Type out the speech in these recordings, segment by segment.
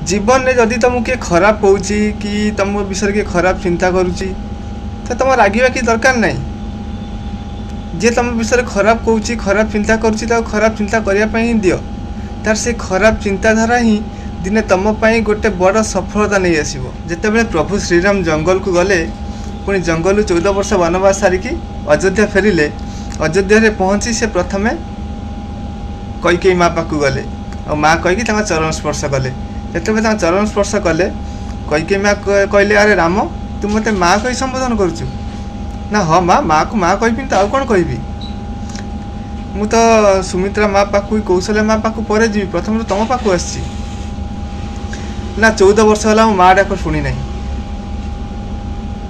ଜୀବନରେ ଯଦି ତୁମକୁ କିଏ ଖରାପ କହୁଛି କି ତୁମ ବିଷୟରେ କିଏ ଖରାପ ଚିନ୍ତା କରୁଛି, ତ ତୁମ ରାଗିବା କିଛି ଦରକାର ନାହିଁ। ଯିଏ ତୁମ ବିଷୟରେ ଖରାପ କହୁଛି, ଖରାପ ଚିନ୍ତା କରୁଛି, ତାକୁ ଖରାପ ଚିନ୍ତା କରିବା ପାଇଁ ହିଁ ଦିଅ। ତାର ସେ ଖରାପ ଚିନ୍ତାଧାରା ହିଁ ଦିନେ ତୁମ ପାଇଁ ଗୋଟେ ବଡ଼ ସଫଳତା ନେଇ ଆସିବ। ଯେତେବେଳେ ପ୍ରଭୁ ଶ୍ରୀରାମ ଜଙ୍ଗଲକୁ ଗଲେ, ପୁଣି ଜଙ୍ଗଲରୁ 14 ବର୍ଷ ବନବାସ ସାରିକି ଅଯୋଧ୍ୟା ଫେରିଲେ, ଅଯୋଧ୍ୟାରେ ପହଞ୍ଚି ସେ ପ୍ରଥମେ କୈକେୟୀ ମା ପାଖକୁ ଗଲେ ଆଉ ମା କହିକି ତାଙ୍କ ଚରଣ ସ୍ପର୍ଶ କଲେ। ଯେତେବେଳେ ତାଙ୍କ ଚରଣ ସ୍ପର୍ଶ କଲେ, କୈକେୟୀ ମା କହିଲେ, ଆରେ ରାମ, ତୁ ମୋତେ ମା କହି ସମ୍ବୋଧନ କରୁଛୁ? ନା, ହଁ ମା, ମାଆକୁ ମା କହିବିନି ତ ଆଉ କ'ଣ କହିବି? ମୁଁ ତ ସୁମିତ୍ରା ମା ପାଖକୁ, କୌଶଲ୍ୟା ମା ପାଖକୁ ପରେ ଯିବି, ପ୍ରଥମେ ତ ତୁମ ପାଖକୁ ଆସିଛି। ନା, 14 ବର୍ଷ ହେଲା ମୁଁ ମା ଡାକ ଶୁଣି ନାହିଁ।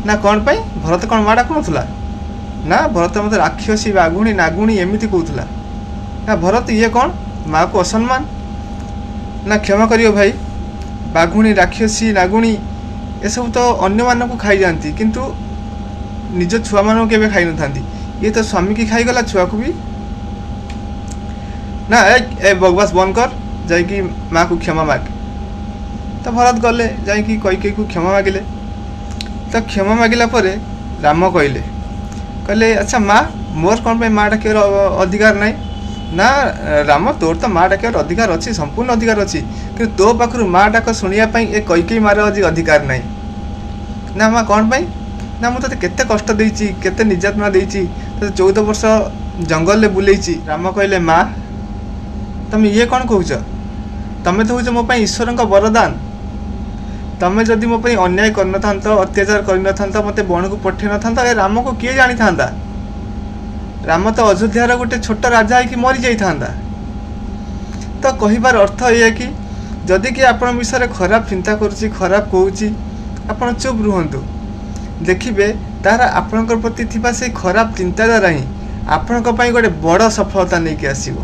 ନା, କ'ଣ ପାଇଁ? ଭରତ କ'ଣ ମା ଡାକୁନଥିଲା? ନା, ଭରତ ମୋତେ ରାକ୍ଷସୀ, ବାଘୁଣୀ, ନାଗୁଣୀ ଏମିତି କହୁଥିଲା। ନା, ଭରତ, ଇଏ କ'ଣ ମାଆକୁ ଅସମ୍ମାନ? ନା, କ୍ଷମା କରିବ ଭାଇ, ବାଘୁଣୀ, ରାକ୍ଷସୀ, ନାଗୁଣୀ ଏସବୁ ତ ଅନ୍ୟମାନଙ୍କୁ ଖାଇଯାଆନ୍ତି, କିନ୍ତୁ ନିଜ ଛୁଆମାନଙ୍କୁ କେବେ ଖାଇନଥାନ୍ତି। ଇଏ ତ ସ୍ୱାମୀକି ଖାଇଗଲା, ଛୁଆକୁ ବି। ନା, ଏ ବକବାସ ବନ୍ଦ କର, ଯାଇକି ମାଆକୁ କ୍ଷମା ମାଗ। ତ ଭରତ ଗଲେ, ଯାଇକି କୈକେୟୀକୁ କ୍ଷମା ମାଗିଲେ। ତ କ୍ଷମା ମାଗିଲା ପରେ ରାମ କହିଲେ, ଆଚ୍ଛା ମା, ମୋର କ'ଣ ପାଇଁ ମା ଡାକିବାର ଅଧିକାର ନାହିଁ? ନା ରାମ, ତୋର ତ ମା ଡାକିବାର ଅଧିକାର ଅଛି, ସମ୍ପୂର୍ଣ୍ଣ ଅଧିକାର ଅଛି, କିନ୍ତୁ ତୋ ପାଖରୁ ମା ଡାକ ଶୁଣିବା ପାଇଁ ଏ କୈକେୟୀ ମାର ଆଜି ଅଧିକାର ନାହିଁ। ନା ମା, କ'ଣ ପାଇଁ? ନା, ମୁଁ ତୋତେ କେତେ କଷ୍ଟ ଦେଇଛି, କେତେ ନିର୍ଯାତନା ଦେଇଛି, ତୋତେ 14 ବର୍ଷ ଜଙ୍ଗଲରେ ବୁଲେଇଛି। ରାମ କହିଲେ, ମା, ତମେ ଇଏ କ'ଣ କହୁଛ? ତମେ ତ ହେଉଛ ମୋ ପାଇଁ ଈଶ୍ୱରଙ୍କ ବରଦାନ। ତମେ ଯଦି ମୋ ପାଇଁ ଅନ୍ୟାୟ କରିନଥାନ୍ତ, ଅତ୍ୟାଚାର କରିନଥାନ୍ତ, ମୋତେ ବଣକୁ ପଠେଇ ନଥାନ୍ତ, ଏ ରାମକୁ କିଏ ଜାଣିଥାନ୍ତା? ରାମ ତ ଅଯୋଧ୍ୟାର ଗୋଟେ ଛୋଟ ରାଜା ହେଇକି ମରିଯାଇଥାନ୍ତା। ତ କହିବାର ଅର୍ଥ ଏଇଆ କି ଯଦି କିଏ ଆପଣଙ୍କ ବିଷୟରେ ଖରାପ ଚିନ୍ତା କରୁଛି, ଖରାପ କହୁଛି, ଆପଣ ଚୁପ୍ ରୁହନ୍ତୁ। ଦେଖିବେ, ତାର ଆପଣଙ୍କ ପ୍ରତି ଥିବା ସେଇ ଖରାପ ଚିନ୍ତାଧାରା ହିଁ ଆପଣଙ୍କ ପାଇଁ ଗୋଟେ ବଡ଼ ସଫଳତା ନେଇକି ଆସିବ।